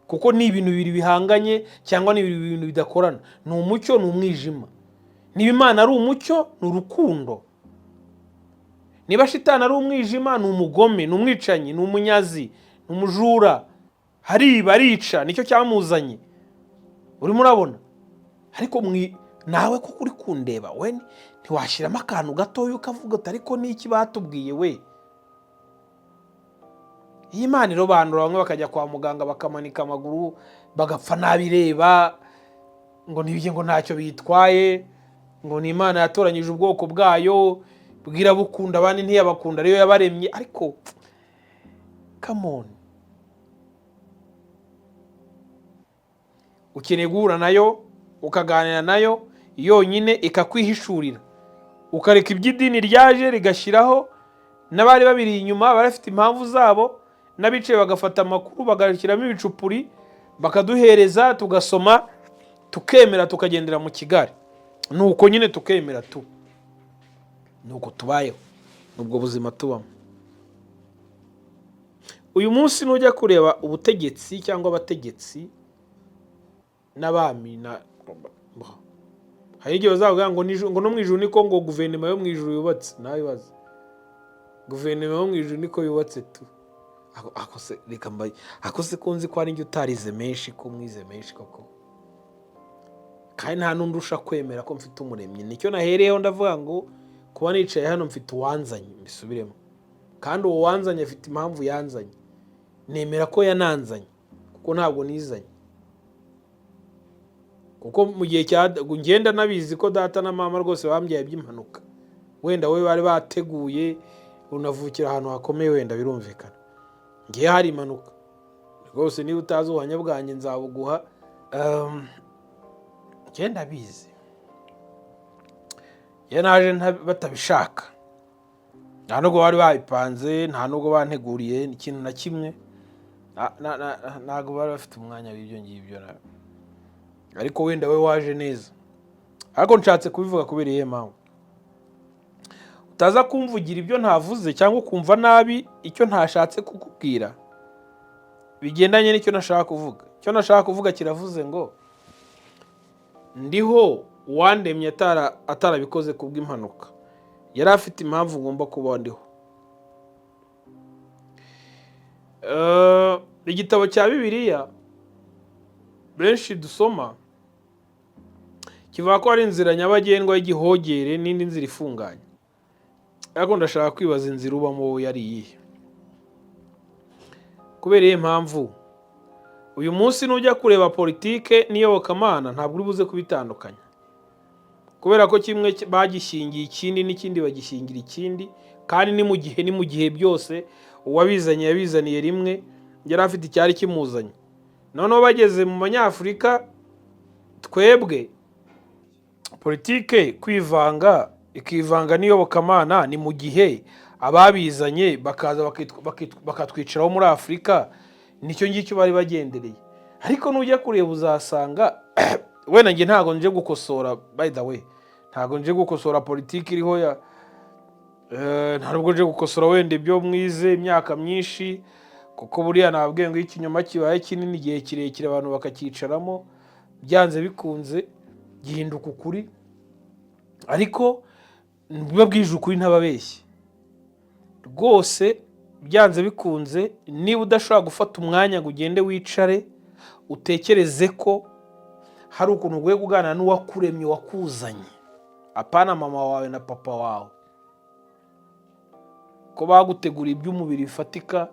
kuko ni ibintu bibiri bihanganye cyangwa ni ibintu bidakorana, ni umucyo, ni umwijima. Niba Imana ari umucyo, ni urukundo. Niba shitani ari umwijima, ni umugome, ni umwicanyi, ni umunyazi, ni umujura, hariba, arica, nicyo cyamuzanye. Urimo urabona? Ariko nawe kuko uri kundeba, we ntiwashyiramo akantu gatoya ukavuga uti: "Ariko niki batubwiye we?" Iyi Imana irobanura bamwe bakajya kwa muganga, bakamanika amaguru, bagapfa nabireba, ngo ntibye, ngo ntacyo bitwaye, ngo ni Imana yatoranyije ubwoko bwayo, bwirabukunda, abandi ntiyabakunda, ariyo yabaremye. Ariko come on, ukeneye guhura nayo, ukaganira nayo yonyine, ikakwihishurira, ukareka iby'idini ryaje rigashyiraho n'abari babiri inyuma bari bafite impamvu zabo, n'abicaye bagafata amakuru, bagashyiramo ibicupuri, bakaduhereza, tugasoma, tukemera, tukagendera mu kigare. Ni uko nyine tukemera tu, ni uko tubayeho, ubwo buzima tubamo uyu munsi. Nujya kureba ubutegetsi cyangwa abategetsi n'abami na hari igihe bazavuga ngo ngo no mu ijuru niko, ngo guverinoma yo mu ijuru yubatse. Nawe ibaze, guverinoma yo mu ijuru niko yubatse tu. Ako se reka mbaye, ako se ko nzi ko ari njye utarize menshi, ko mwize menshi koko, kandi nta n'undi usha kwemera ko mfite umuremyi. Nicyo nahereyeho ndavuga ngo kuba nicaye hano mfite uwanzanye, mbisubiremo, kandi uwo wanzanye afite impamvu yanzanye. Nemera ko yananzanye kuko ntabwo nizanye, kuko mu gihe cya ngenda nabizi ko data na mama rwose bambyaye by'impanuka. Wenda wowe bari bateguye, unavukira ahantu hakomeye, wenda birumvikana. Ngiye hari impanuka rwose. Niba utazi ubuhamya bwanjye, nzabuguha. Ngenda abizi, njye naje batabishaka. Nta nubwo bari babipanze, nta nubwo banteguriye ikintu na kimwe. Ntabwo bari bafite umwanya w'ibyo ngibyo. Ariko wenda we waje neza. Ariko nshatse kubivuga kubera iyihe mpamvu? Utaza kumvugira ibyo ntavuze cyangwa ukumva nabi icyo ntashatse kukubwira bigendanye n'icyo nashaka kuvuga. Icyo nashaka kuvuga kiravuze ngo ndiho uwandemye atarabikoze kubw'impanuka, yari afite impamvu ngomba kuba ndiho. Igitabo cya Bibiliya benshi dusoma kivuga ko hari inzira nyabagendwa y'igihogere n'indi nzira ifunganye, ariko ndashaka kwibaza, inzira ubamo wowe yari iyihe? Kubera iyihe mpamvu? Uyu munsi nujya kureba politike n'iyobokamana, ntabwo uri buze kubitandukanya, kubera ko kimwe bagishingiye ikindi, n'ikindi bagishingira ikindi, kandi ni mu gihe byose uwabizanye yabizaniye rimwe, yari afite icyari kimuzanye. Noneho bageze mu Banyafurika twebwe, politike kwivanga, ikivanga n'iyobokamana. Ni mu gihe ababizanye bakaza bakatwicaraho muri Afurika, nicyo ngicyo bari bagendereye. Ariko nujya kureba uzasanga, wenda njye ntabwo nje gukosora, by the way, ntabwo nje gukosora politiki iriho ya ntabwo nje gukosora wenda ibyo mwize imyaka myinshi, kuko buriya nababwiye ngo iyo ikinyoma kibaye kinini igihe kirekire, abantu bakacyicaramo, byanze bikunze gihinduka ukuri. Ariko mbabwije ukuri, ntababeshye rwose, byanze bikunze, niba udashobora gufata umwanya ngo ugende wicare utekereze ko hari ukuntu ugiye kuganira n'uwakuremye, wakuzanye, apana mama wawe na papa wawe, ko baguteguriye iby'umubiri bifatika,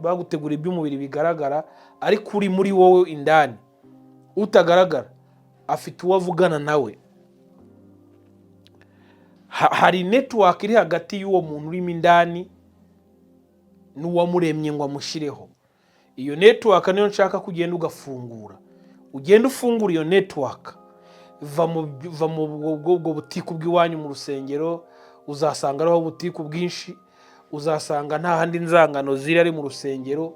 baguteguriye iby'umubiri bigaragara, ariko uri muri wowe indani utagaragara afite uwo avugana nawe. Hari network iri hagati y'uwo muntu urimo indani n'uwamuremye ngo amushyireho. Iyo network niyo nshaka ko ugenda ugafungura, ugenda ufungura iyo network. Va mu ubwo butiku bw'iwanyu mu rusengero, uzasanga ariho butiku bwinshi, uzasanga nta handi nzangano ziri ari mu rusengero.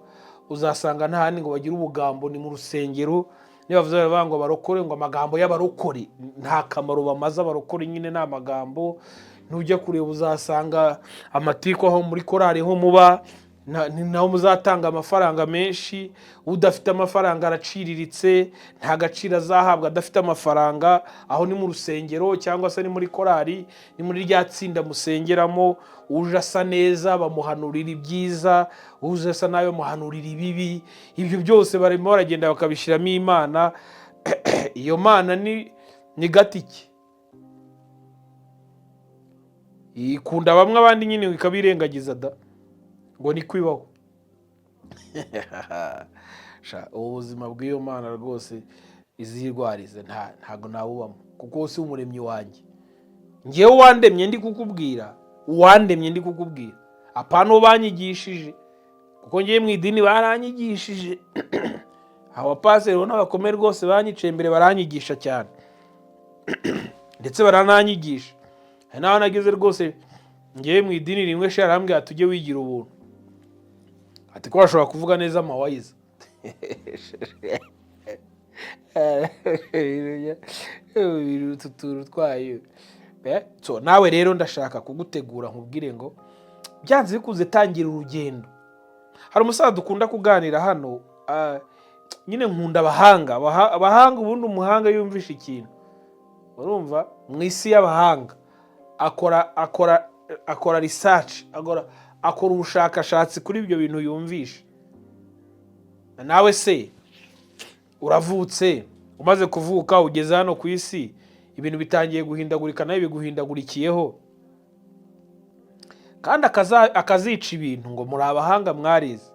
Uzasanga nta handi ngo bagire ubugambo, ni mu rusengero. Niba bavuze, baravuga ngo abarokore, ngo amagambo y'abarokore nta kamaro bamaze. Abarokore nyine ni amagambo. Nujya kureba uzasanga amatiku aho muri korari ho muba ni naho muzatanga amafaranga menshi. Udafite amafaranga araciriritse, nta gaciro azahabwa adafite amafaranga. Aho ni mu rusengero cyangwa se ni muri korari, ni muri rya tsinda musengeramo. Uje asa neza bamuhanurira ibyiza, uje asa nabi bamuhanurira ibibi. Ibyo byose barimo baragenda bakabishyiramo Imana. Iyo mana ni gatike ikunda bamwe, abandi nyine ikabirengagiza da, ngo ni kwibaho. Sha, ubu buzima bw'iyo mana rwose izirwarize, ntago nawubamo, kuko si umuremyi wanjye. Ngewe uwandemye ndi kukubwira, uwandemye ndi kukubwira, apana uwo banyigishije, kuko ngewe mu idini baranyigishije. Abapasiteri ubona bakomeye rwose banyiciye imbere, baranyigisha cyane, ndetse barananyigisha. Hari n'aho nageze rwose ngewe mu idini rimwe, sha, arambwira ati: "Ujye wigira ubuntu," ati ko bashobora kuvuga neza amawayiza. Utu tuntu twayo. So nawe rero ndashaka kugutegura, nkubwire ngo byanze bikunze tangira urugendo. Hari umusaza dukunda kuganira hano, nyine nkunda abahanga. Abahanga ubundi, umuhanga yumvisha ikintu, urumva, mu isi y'abahanga akora research, akora ubushakashatsi kuri ibyo bintu yumvisha. Nawe se uravutse, umaze kuvuka ugeze hano ku isi, ibintu bitangiye guhindagurika, nawe biguhindagurikiyeho. Kandi akazica ibintu ngo muri abahanga mwarize,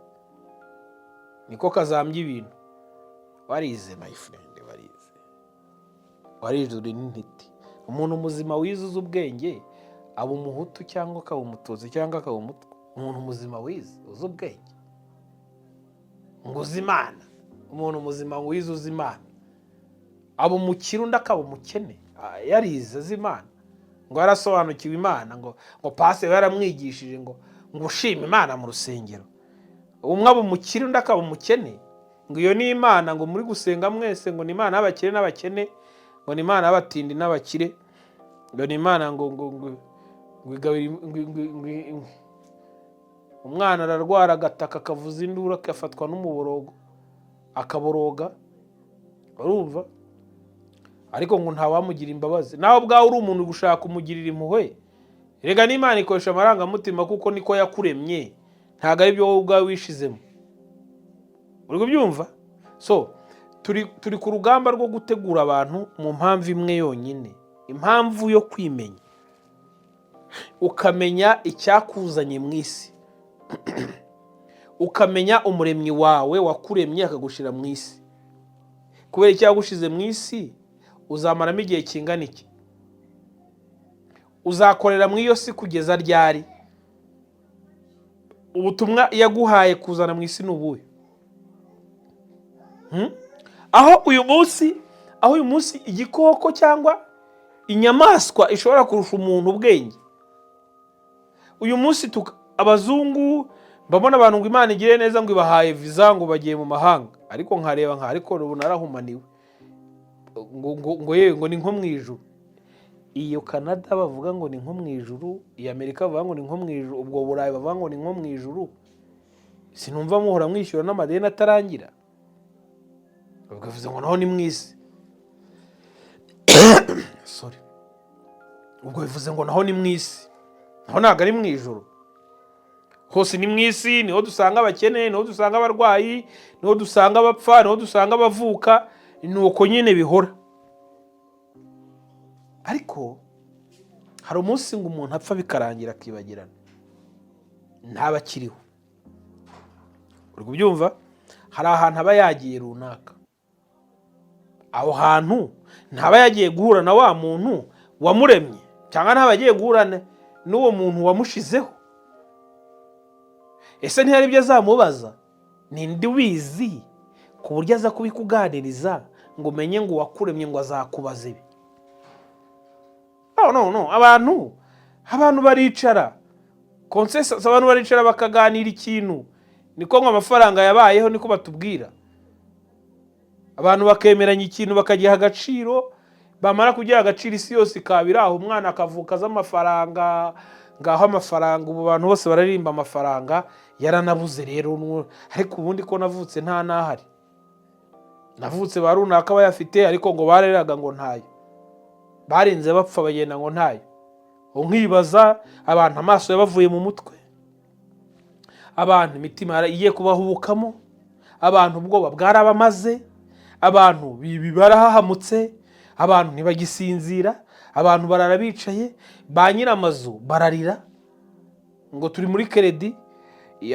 niko kazambya ibintu. Warize, my friend, warize, warize, uri n'intiti. Umuntu muzima wize, uzi ubwenge, aba umuhutu cyangwa akaba umututsi cyangwa akaba umutwa. Umuntu muzima wize, uzi ubwenge, ngo uzi Imana, umuntu muzima wize, uzi Imana, aba umukire undi akaba umukene. Yarize, azi Imana, ngo yarasobanukiwe Imana, ngo pasiteri yaramwigishije ngo ushima Imana mu rusengero, umwe aba umukire undi akaba umukene, ngo iyo ni Imana ngo muri gusenga mwese, ngo ni Imana y'abakire n'abakene, ngo ni Imana y'abatindi n'abakire, ngo ni Imana ngo igabira umwana ararwara agataka, akavuza induru, agafatwa n'umuborogo, akaboroga, urumva, ariko ngo ntawamugira imbabazi. Nawe ubwawe uri umuntu gushaka kumugirira impuhwe. Rega n'Imana ikoresha amarangamutima, kuko niko yakuremye, ntabwo ari byo wowe ubwawe wishizemo. Uri kubyumva? So turi ku rugamba rwo gutegura abantu mu mpamvu imwe yonyine, impamvu yo kwimenya, ukamenya icyakuzanye mu isi, ukamenya umuremyi wawe wakuremye akagushyira mu isi. Kubera icyo yagushize mu isi, uzamaramo igihe kingana iki? Uzakorera mu iyo si kugeza ryari? Ubutumwa yaguhaye kuzana mu isi ni ubuhe? Aho uyu munsi igikoko cyangwa inyamaswa ishobora kurusha umuntu ubwenge. Uyu munsi abazungu mbabona, abantu ngo Imana igire neza, ngo ibahaye viza, ngo bagiye mu mahanga, ariko nkareba nka ariko ubu narahumaniwe, ngo yewe, ngo ni nko mu ijuru. Iyo Canada bavuga ngo ni nko mu ijuru, iyo Amerika bavuga ngo ni nko mu ijuru, ubwo Burayi bavuga ngo ni nko mu ijuru, sinumva muhora mwishyura n'amadeni atarangira? Bivuze ngo naho ni mu isi. Sorry. Ubwo bivuze ngo naho ni mu isi, naho ntabwo ari mu ijuru. Hose ni mu isi, niho dusanga abakene, niho dusanga abarwayi, niho dusanga abapfa, niho dusanga abavuka. Ni uko nyine bihora. Ariko hari umunsi ngo umuntu apfa bikarangira, akibagirana, ntaba akiriho. Uri kubyumva? Hari ahantu aba yagiye runaka. Aho hantu ntaba yagiye guhura na wa muntu wamuremye, cyangwa ntaba agiye guhura n'uwo muntu wamushizeho? Ese ntihari ibyo azamubaza? Ninde ubizi ku buryo aza kubikuganiriza, ngo umenye ngo uwakuremye ngo azakubaza ibi? No, no, no. Abantu baricara, consensus, abantu baricara bakaganira ikintu. Niko ngo amafaranga yabayeho, niko batubwira. Abantu bakemeranya ikintu bakagiha agaciro, bamara kugiha agaciro isi yose ikaba iri aho. Umwana akavuka azi amafaranga, ngaho amafaranga. Ubu abantu bose bararirimba amafaranga yaranabuze rero. Ariko ubundi ko navutse nta n'ahari, navutse ba runaka bayafite, ariko ngo bareraga ngo ntayo, barinze bapfa bagenda ngo ntayo. Ubu nkibaza, abantu amaso yabavuye mu mutwe, abantu imitima igiye kubahubukamo, abantu ubwoba bwarabamaze, abantu barahahamutse, abantu ntibagisinzira, abantu barara bicaye, ba nyir'amazu bararira ngo turi muri crédit,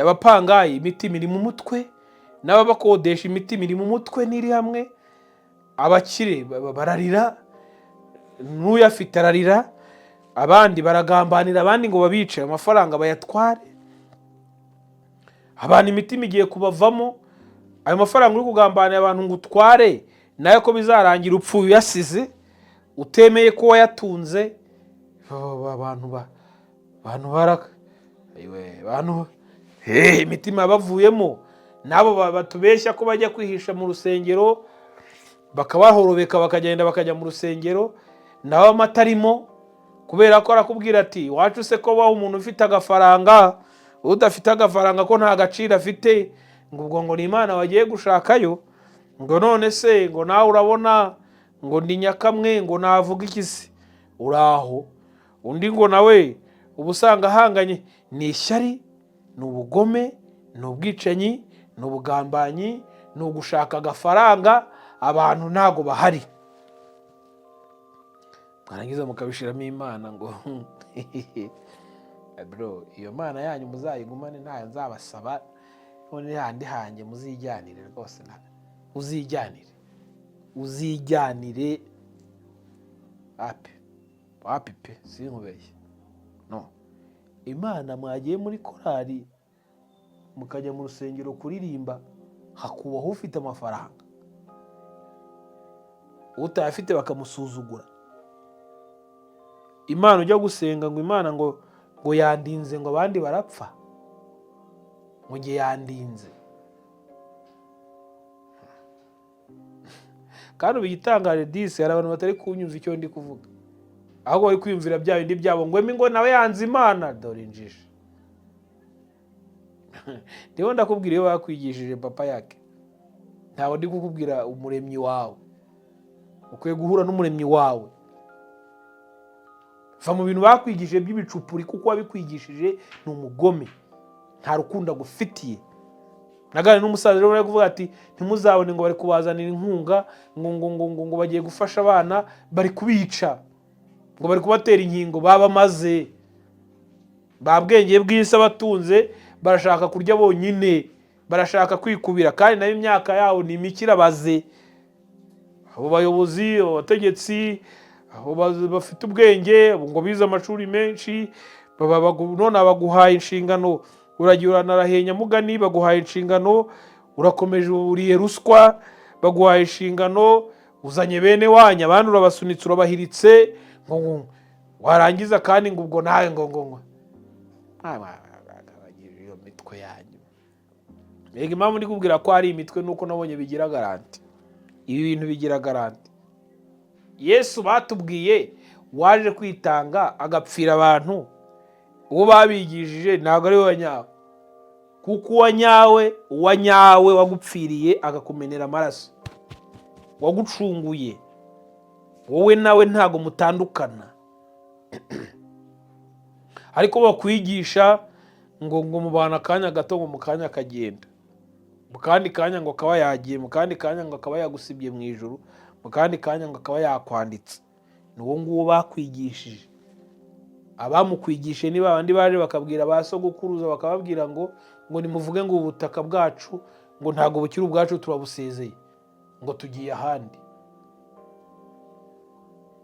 abapangayi imitima iri mu mutwe, n'ababakodesha imitima iri mu mutwe n'iri hamwe, abakire bararira, n'uyafite ararira, abandi baragambanira abandi ngo babice amafaranga bayatware. Abantu imitima igiye kubavamo. Ayo mafaranga uri kugambanira abantu ngo utware, nayo ko bizarangira upfuye uyasize, utemeye ko wayatunze. Abantu abantu baraka, abantu imitima yabavuyemo. Nabo batubeshya ko bajya kwihisha mu rusengero, bakabahorobeka, bakagenda bakajya mu rusengero, nawe amata arimo, kubera ko arakubwira ati: "Iwacu se ko baha umuntu ufite agafaranga, udafite agafaranga ko nta gaciro afite?" Ngo ubwo ngo ni Imana wagiye gushakayo, ngo none se ngo nawe urabona ngo ndi nyakamwe, ngo navuga iki se? Uraho undi ngo nawe uba usanga ahanganye. Ni ishyari, ni ubugome, ni ubwicanyi, ni ubugambanyi, ni ugushaka agafaranga. Abantu ntago bahari, mwarangiza mukabishiramo Imana ngo bro, iyo Mana yanyu muzayigumane, ntayo nzabasaba. None handi hanjye muzijyanire rwose, uzijyanire, uzijyanire. Wapi, wapi pe, sinkubeshye. No Imana mwagiye muri korali, mukajya mu rusengero kuririmba, hakubaho ufite amafaranga, utayafite bakamusuzugura. Imana ujya gusenga ngo Imana ngo yandinze, ngo abandi barapfa, ngo nge yandinze. Kandi ubu igitangaje disi, hari abantu batari kunyumva icyo ndi kuvuga, ahubwo bari kwiyumvira bya bindi byabo ngo emi ngo nawe yanze Imana. Dore injiji, ndiho ndakubwira iyo bakwigishije papa yake, ntabwo ndi kukubwira umuremyi wawe. Ukwiye guhura n'umuremyi wawe. Va mu bintu bakwigishije by'ibicupuri, kuko wabikwigishije ni umugome, nta rukundo agufitiye. Naganira n'umusaza rero, bari kuvuga ati: "Ntimuzabone ngo bari kubazanira inkunga, ngo bagiye gufasha abana, bari kubica, ngo bari kubatera inkingo." Babamaze ba bwenge bw'isi, abatunze barashaka kurya bonyine, barashaka kwikubira, kandi nayo imyaka yabo ni mike irabaze. Abo bayobozi, abo bategetsi, abo bafite ubwenge ngo bize amashuri menshi, none baguhaye inshingano, uragiye uranarahenya mugani, baguhaye inshingano, urakomeje uriye ruswa, baguhaye inshingano, uzanye bene wanyu, abandi urabasunitse, urabahiritse, ngo warangiza kandi ngo ubwo nawe ngo iyo mitwe yanyu. Mbega impamvu ndi kubwira ko hari imitwe, nuko nabonye bigira garantie. Ibi bintu bigira garantie. Yesu batubwiye waje kwitanga agapfira abantu, uwo babigishije ntabwo ari we wanyawe, kuko uwanyawe, uwanyawe wagupfiriye agakumenera amaraso, wagucunguye, wowe nawe ntabwo mutandukana. Ariko bakwigisha ngo mubana akanya gato, ngo mu kanya akagenda, mu kandi kanya ngo akaba yagiye, mu kandi kanya ngo akaba yagusibye mu ijuru, mu kandi kanya ngo akaba yakwanditse. Ni uwo nguwo bakwigishije. Abamukwigishije ni babandi baje bakabwira ba sogokuruza, bakababwira ngo nimuvuge ngo ubutaka bwacu ngo ntabwo bukiri ubwacu, turabusezeye, ngo tugiye ahandi.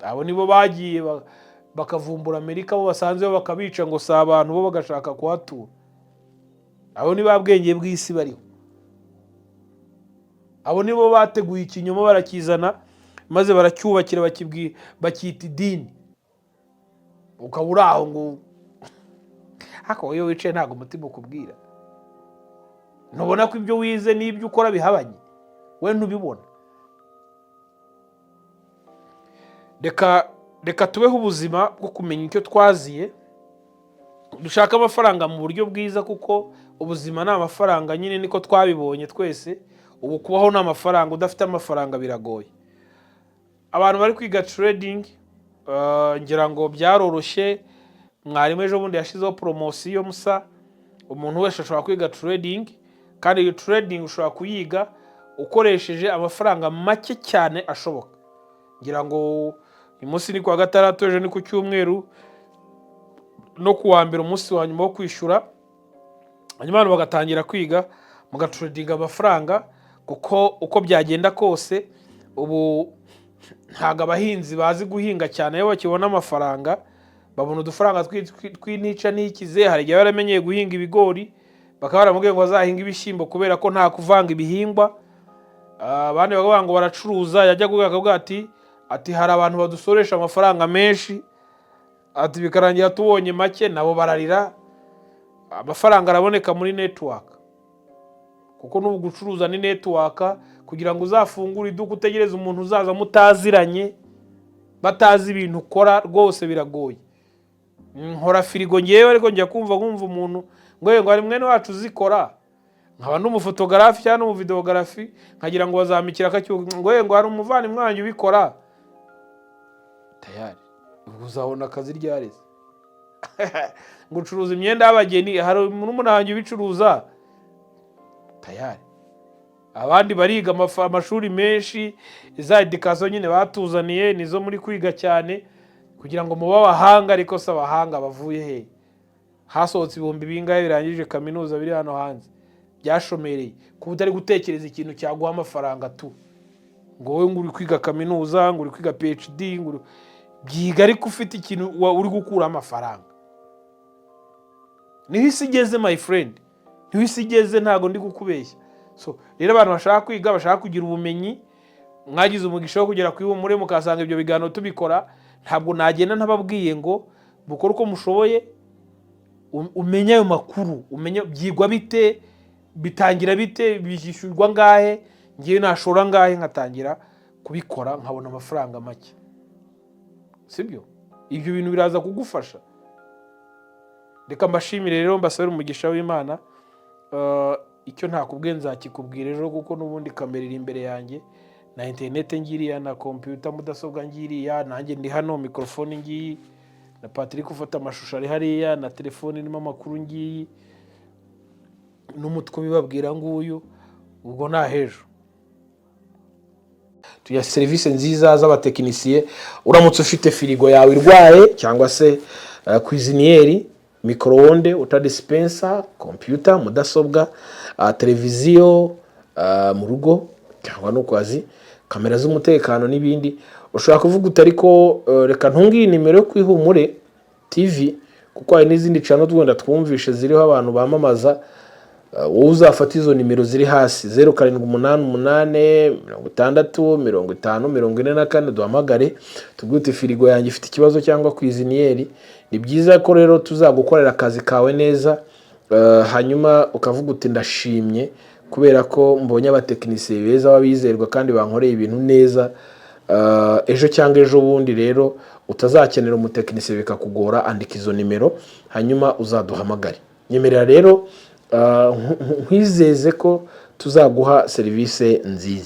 Abo nibo bagiye bakavumbura Amerika, bo basanzeho bakabica ngo si abantu, bo bagashaka kuhatura. Abo ni ba bwenge bw'isi bariho. Abo nibo bateguye ikinyoma barakizana, maze baracyubakira, bacyita idini. Ukaba uri aho ngo ariko iyo wicaye ntabwo umutima ukubwira. Ntubona ko ibyo wize n'ibyo ukora bihabanye? We ntubibona? Reka tubeho ubuzima bwo kumenya icyo twaziye, dushake amafaranga mu buryo bwiza, kuko ubuzima ni amafaranga nyine, niko twabibonye twese. Ubu kubaho ni amafaranga, udafite amafaranga biragoye. Abantu bari kwiga trading, ngira ngo byaroroshye. Mwarimu ejo bundi yashyizeho poromosiyo musa, umuntu wese ashobora kwiga trading, kandi iyo trading ushobora kuyiga ukoresheje amafaranga make cyane ashoboka. Ngira ngo uyu munsi ni kuwa gatandatu, ejo ni ku cyumweru, no ku wa mbere umunsi wa nyuma wo kwishyura, hanyuma abantu bagatangira kwiga, mugatradinga amafaranga, kuko uko byagenda kose ubu ntabwo abahinzi bazi guhinga cyane. Iyo bakibona amafaranga, babona udufaranga tw'intica n'ikize. Hari igihe baramenyeye guhinga ibigori, bakaba baramubwiye ngo azahinge ibishyimbo kubera ko nta kuvanga ibihingwa. Abandi bakavuga ngo baracuruza, yajya kuvuga akavuga ati hari abantu badusoresha amafaranga menshi, ati bikarangira tubonye make, nabo bararira. Amafaranga araboneka muri network, kuko n'ubu gucuruza ni network. Kugira ngo uzafungure iduka utegereze umuntu uzaza mutaziranye, batazi ibintu ukora, rwose biragoye. Nkora firigo ngewe, ariko njya kumva nkumva umuntu ngo hari mwene wacu uzikora, nkaba n'umufotogarafi cyangwa n'umuvidéographe, nkagira ngo bazamikira akacyuga, ngo hari umuvandimwe wanjye ubikora, tayari. Ubwo uzabona akazi ryareze? Ngo ucuruza imyenda y'abageni, hari murumuna wanjye ubicuruza, tayari. Abandi bariga amashuri menshi, za éducation nyine batuzaniye nizo muri kwiga cyane kugira ngo mube abahanga. Ariko se abahanga bavuye he? Hasohotse ibihumbi bingahe birangije kaminuza biri hano hanze byashomereye? Kuba utari gutekereza ikintu cyaguha amafaranga tu, ngo wowe ngo uri kwiga kaminuza, ngo uri kwiga PhD, ngo byiga ariko ufite ikintu uri gukuraho amafaranga. Niho isi igeze, my friend, niho isi igeze, ntabwo ndi kukubeshya. So rero abantu bashaka kwiga, bashaka kugira ubumenyi, mwagize umugisha wo kugera ku Ihumure mukasanga ibyo biganiro tubikora. Ntabwo nagenda ntababwiye ngo mukore uko mushoboye, umenye ayo makuru, umenye byigwa bite, bitangira bite, bishyurwa angahe, ngewe nashora angahe nkatangira kubikora nkabona amafaranga make, sibyo? Ibyo bintu biraza kugufasha. Reka mbashimire rero, mbasabire umugisha w'Imana. Icyo ntakubwiye nzakikubwira ejo, kuko n'ubundi kamera iri imbere yanjye, na interinete ngiriya, na kompiyuta mudasobwa ngiriya, nanjye ndi hano, mikorofone ngiyi, na Patrick ufata amashusho ari hariya, na telefone irimo amakuru ngiyi, n'umutwe ubibabwira nguyu. Ubwo nta hejo tugira serivisi nziza z'abatekinisiye. Uramutse ufite firigo yawe irwaye, cyangwa se cuisinière, micro-ondes, water dispenser, kompiyuta mudasobwa, televiziyo mu rugo cyangwa no ku kazi, kamera z'umutekano n'ibindi, ushobora kuvuga uti ariko reka ntunge iyi nimero yo ku Ihumure TV, kuko hari n'izindi channel wenda twumvishe ziriho abantu bamamaza. Wowe uzafata izo nimero ziri hasi, 0788 60 50 44, duhamagare tubwire uti firigo yanjye ifite ikibazo cyangwa cuisinière. Ni byiza ko rero tuzagukorera akazi kawe neza, hanyuma ukavuga uti ndashimye kubera ko mbonye abatekinisiye beza b'abizerwa kandi bankoreye ibintu neza. Ejo cyangwa ejo bundi rero utazakenera umutekinisiye bikakugora, andika izo nimero hanyuma uzaduhamagare. Nyemerera rero nkwizeze ko tuzaguha serivisi nziza.